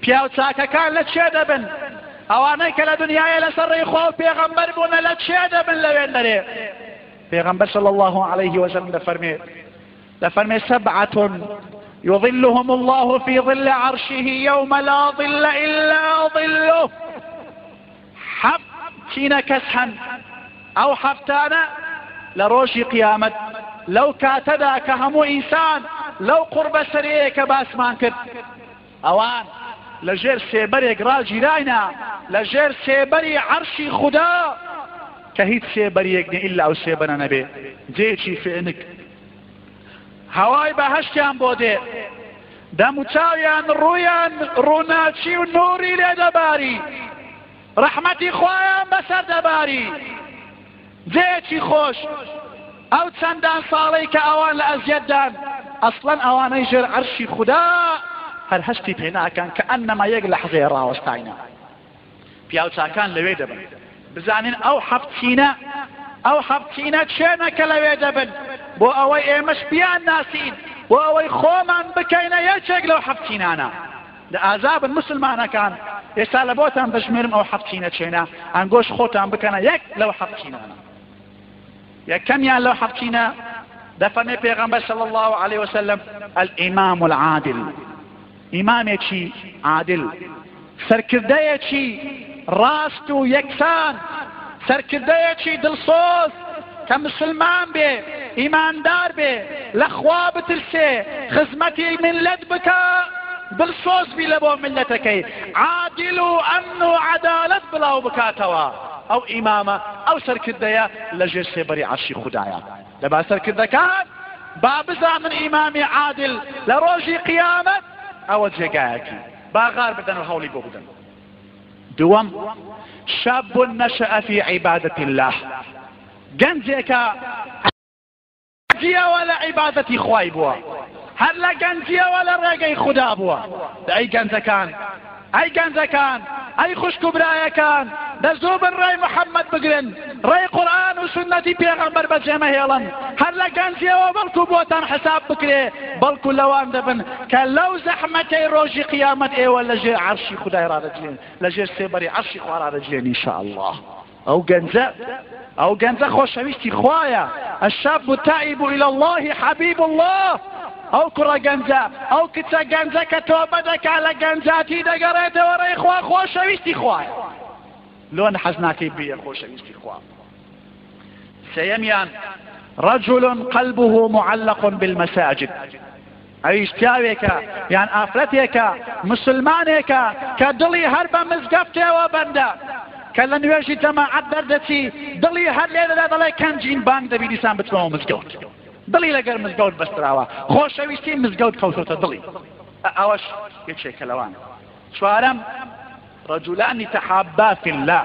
پیاو چاکەکان لە چێ دەبن؟ ئەوانەی کە لە دنیاە لەسەر ڕێی خوا و پێغەمبەر بوونە لە چێ دەبن لەوێندەرێ؟ پێغەمبەر صلی الله علیه وسلم دەفەرمێ دەفەرمێ سبعة يظلهم الله في ظل عرشه يوم لا ظل إلا ظله. حەفت چینە کەس هەن، ئەو حەفتانە لە ڕۆژی قیامەت لەو کاتەدا کە هەموو ئینسان لەو قوڕبەسەرەیە کە باسمان کرد، ئەوان لە ژێر سێبەرێک ڕاگیراینە، لە ژێر سێبەری عەرشی خودا کە هیچ سێبەریەک نیە ئیلا ئەو سێبەرە نەبێ، جێیەکی فێنک هەوای بەهەشتیان بۆ دێ، دەموچاویان ڕوویان ڕووناکی و نووری لێ دەباری، ڕەحمەتی خوایان بەسەر دەباری، جێیەکی خۆش، ئەو چەندان ساڵەی کە ئەوان لە ئەزیەتدان، ئەسڵەن ئەوانەی ژێر عەرشی خودا هەر هەستی پێ ناکەن کە ئەنەما یەک لەحزەیە ڕاوەستاینە. پیاوچاکان لەوێ دەبن. بزانین ئەو حەفت چینە، ئەو حەفت چینە کێنە کە لەوێ دەبن، بۆ ئەوەی ئێمەش بیانناسین، بۆ ئەوەی خۆمان بکەینە یەکێک لەو حەفت چینانە. دە ئازابن موسلمانەکان، ئێستا لە بۆتان دەژمێرم ئەو حەفت چینە کێنە، ئەنگۆش خۆتان بکەنە یەک لەو حەفت چینانە. یەکەمیان لەو حەفت چینە دەفەرمێ پێغەمبەر صلی الله علیه وسلم الامام العادل، ئیمامێکی عادل، سەرکردەیەکی ڕاست و یەکسان، سەرکردەیەکی دڵسۆز کە مسلمان بێ، ئیماندار بێ، لە خوا بترسێ، خزمەتی میللەت بکا، دڵسۆز بی لە بۆ میللەتەکەی، عادل و ئەمن و عەدالەت بڵاو بکاتەوە، ئەو ئیمامە، ئەو سەرکردەیە لە ژێر سێبەری عەرشی خودایە. دەبا سەرکردەکان با بزانن ئیمامی عادل لە ڕۆژی قیامەت ئەوە جێگایەکی با غار بدەن و هەوڵی بۆ بدەن. دووەم، شاب نشأ فی عبادة الله، گەنجێکە گەنجیەوە لە عیبادەتی خوای بووە، هەر لە گەنجیەوە لە ڕێگەی خودا بووە. ئەی گەنجەکان، ئەی گەنجەکان، ئەی خوشک و برایەکان، دە زوو بن ڕێی محەممەد بگرن، ڕێی قورئان و سوننەتی پێغەمبەر بەجێ مەهێڵن، هەر لە گەنجیەوە بەڵکو بۆتان حساب بکرێ، بەڵکو لەوان دەبن کە لەو زەحمەتەی ڕۆژی قیامەت ئێوە لە ژێر عەرشی خودای ڕادەگیرێن، لە ژێر سێبەری عەرشی خوا ڕادەگیرێن ان شاء اللە. ئەو گەنجە، ئەو گەنجە خۆشەویستی خوایە، الشاب التائب الی اللە حبیب اللە، ئەو کوڕە گەنجە، ئەو کچە گەنجە کە تۆبە دەکا لە گەنجاتی دەگەڕێتەوە ڕێی خوا خۆشەویستی خوایە. لۆ حەز ناکەی بیە خۆشەویستی خوا؟ سێیەمیان، رجل قلبه معلق بالمساجد، ئەویش پیاوێکە یان ئافرەتێکە مسلمانێکە کە دڵی هەر بە مزگەفتێوە بەندە، کە لە نوێژی جەماعەت دەردەچی دڵی هەر لێ دەدا دەڵێ کەنجین بانگ دەبی دیسان بچمەوە مزگەوت، دڵی لەگەر مزگەوت بەستراوە، خۆشەویستی مزگەوت کەوتۆتە دڵی. ئەوەش یەکێکە لەوان. چوارەم، رجلان تحابا فی اللە،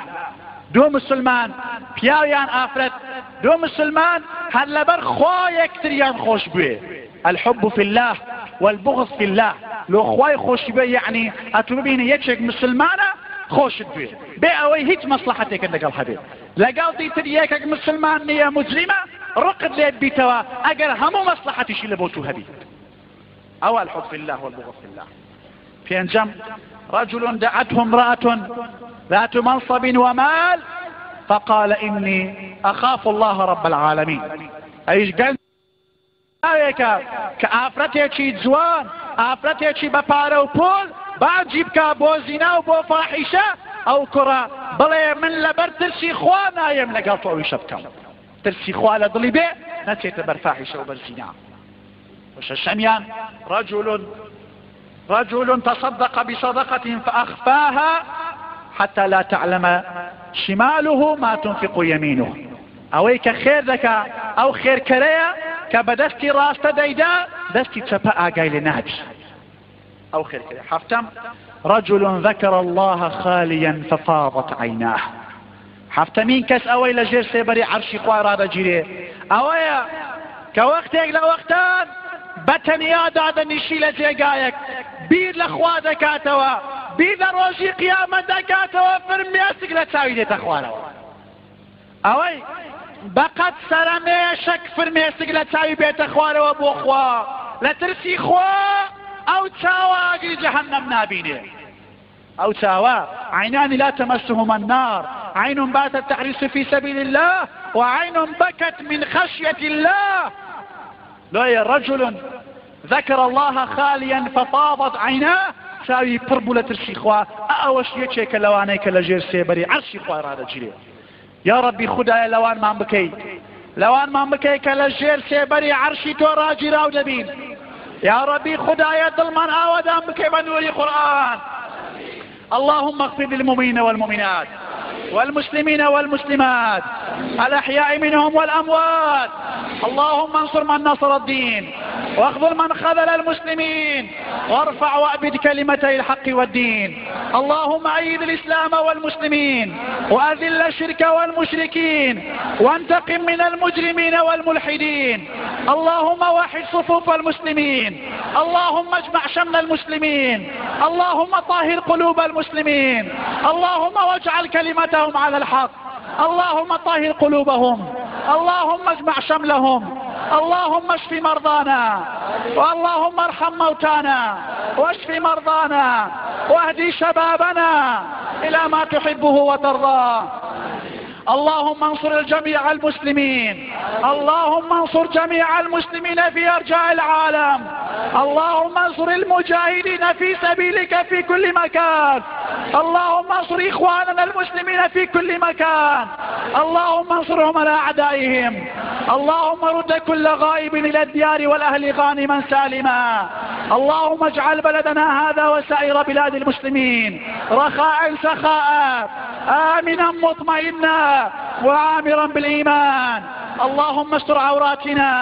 دوو مسلمان، پیاو یان ئافرەت، دوو مسلمان هەر لەبەر خوا یەکتریان خۆش بوێ، الحب فی اللە والبغض فی اللە، لۆ خوای خۆشی بوێ، یەعنی ئەتوو ببینی یەکێک مسلمانە خۆشت بوێ بێ ئەوەی هیچ مەسڵەحەتێکت لەگەڵ هەبێ، لەگەڵ دیتر یەکێک مسلمان نییە مجریمە ڕقت لێ بیتەوە ئەگەر هەموو مەسڵەحەتیشی لەبۆ تو هەبی. ئەوە الحب فی اللە والبغض فی اللە. پێنجەم، رجل دعته امرأة ذات منصب ومال فقال إني أخاف الله رب العالمين. ئەویش گەنج پیاوێکە کە ئافرەتێکی جوان، ئافرەتێکی بە پارە و پۆل بانگی بکا بۆ زینا و بۆ فاحیشە، ئەو کوڕە بڵێ من لەبەر ترسی خوا نایەم لەگەڵ تۆ ئەویشە بکەم. ترسی خوا لە دڵی بێ نەچێتە بەر فاحیشە و بەر زینا. و شەشەمیان، رجل رجل تصدق بصدقة فأخفاها حتى لا تعلم شماله ما تنفق يمينه. ئەوەی کە خێر دەکا ئەو خێرکەرەیە کە بە دەستی ڕاستە دەیدا دەستی چەپە ئاگای لێ نابی، ئەو خێرکەرە. حەفتەم، رجل ذكر الله خاليا ففاضت عيناه. حەفتەمین کەس ئەوەی لە ژێر سێبەری عەرشی خوای ڕادەگیرێ ئەوەیە کە وەختێک لە وەختان بە تەنیا دادەنیشی لە جێگایەک بیر لە خوا دەکاتەوە، بیر لە ڕۆژی قیامەت دەکاتەوە، فرمێسک لە چاوی دێتە خوارەوە. ئەوەی بەقەد سەرەمێشک فرمێسک لە چاوی بێتە خوارەوە بۆ خوا لە ترسی خوا ئەو چاوە ئاگری جەهەنەم نابینێ. ئەو چاوە، عینان لا تمسهما النار، عین باتت تحرس فی سبیل الله وعین بکت من خشیة الله. لۆیە رجل ذکر الله خالیا ففاضت عیناه، چاوی پڕ بوو لە ترسی خوا، ئەوەش یەکێکە لەوانەی کە لەژێر سێبەری عەرشی خوای ڕادەگیرێ. یا ڕەبی خودایە لەوانمان بکەی، لەوانمان بکەی کە لە ژێر سێبەری عەرشی تۆ ڕاگیراو دەبین. یا ڕەبی خودایە دڵمان ئاوەدان بکەی بە نوری قورئان. اللهم اغفر للمؤمنين والمؤمنات والمسلمين والمسلمات الأحياء منهم والأموات. اللهم انصر من نصر الدين واخذل من خذل المسلمين وارفع وأبد كلمتي الحق والدين. اللهم أيد الإسلام والمسلمين وأذل الشرك والمشركين وانتقم من المجرمين والملحدين. اللهم وحد صفوف المسلمين، اللهم اجمع شمل المسلمين، اللهم طهر قلوب المسلمين، اللهم واجعل كلمتهم على الحق، اللهم طهر قلوبهم، اللهم اجمع شملهم، اللهم اشف مرضانا، واللهم ارحم موتانا واشف مرضانا واهدي شبابنا إلى ما تحبه وترضاه. اللهم انصر الجميع المسلمين، اللهم انصر جميع المسلمين في أرجاء العالم، اللهم انصر المجاهدين في سبيلك في كل مكان، اللهم انصر إخواننا المسلمين في كل مكان، اللهم انصرهم على أعدائهم، اللهم رد كل غائب إلى الديار والأهل غانما سالما. اللهم اجعل بلدنا هذا وسائر بلاد المسلمين رخاء سخاء، آمنا مطمئنا، وعامرا بالإيمان. اللهم استر عوراتنا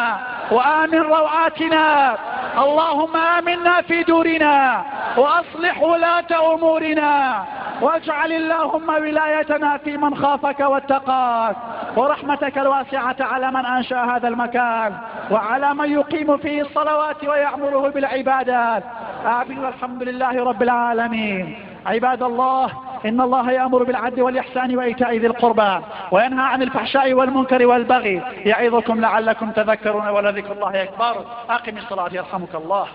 وآمن روعاتنا، اللهم آمنا في دورنا وأصلح ولاة أمورنا، واجعل اللهم ولايتنا في من خافك واتقاك، ورحمتك الواسعة على من أنشأ هذا المكان وعلى من يقيم فيه الصلوات ويعمره بالعبادات. آمين والحمد لله رب العالمين. عباد الله، إن الله يأمر بالعدل والإحسان وإيتاء ذي القربى وينهى عن الفحشاء والمنكر والبغي يعظكم لعلكم تذكرون، ولذكر الله أكبر. أقم الصلاة يرحمك الله.